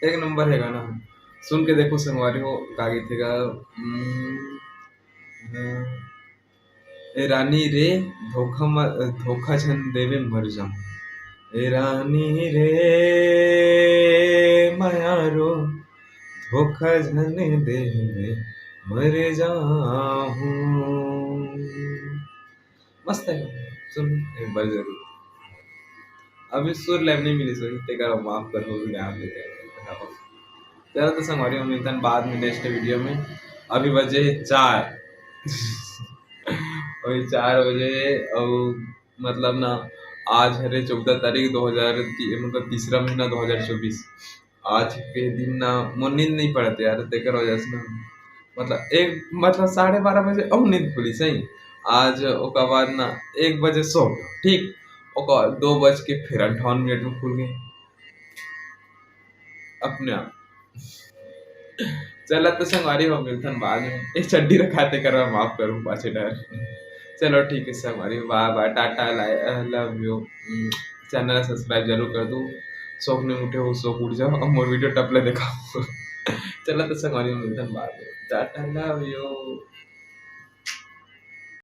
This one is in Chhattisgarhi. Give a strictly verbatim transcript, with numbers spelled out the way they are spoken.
एक नंबर हे गाना, सुन के देखो संगवारी हो, का गीत हे गा? हम्म, हम्म, ए रानी रे, धोखा म-, धोखा झन देवे, मर जाऊं। ए रानी रे, मयारो, धोखा झन देवे, मर जाऊं। मस्त हे, सुन एक बार जरूर। अभी सुर लय नहीं मिलिस होही, तेकर माफ करहू, ध्यान दे। चलो तो संगवारी हो, मिलथन बाद में next video में। अभी बजे हे चार, अभी चार बजे, अउ मतलब ना, आज हरे चौदह तारीख, दो हजार ती-, मतलब तीसरा महीना दो हजार चौबीस। आज के दिन ना मोर नींद नहीं पड़त यार, तेकर वजह से ना, मतलब एक, मतलब साढ़े बारह बजे अउ नींद खुली सही। आज ओकर बाद ना एक बजे सो, ठीक, ओकर बाद दो बज के फिर अंठावन मिनट में खुल गए अपने आप। चला तो संगवारी हो, मिलथन बाद में। ए चड्डी रखा हे, तेकर माफ करूँ पाछे डर। चलो ठीक है संगवारी, bye bye, Tata, love you। Channel subscribe जरूर कर दू। शौक नहीं उठे हो, शौक उठ जाओ, अब मोर video टपले देखा। चला तो संगवारी हो, मिलथन बाद में। Tata, love you।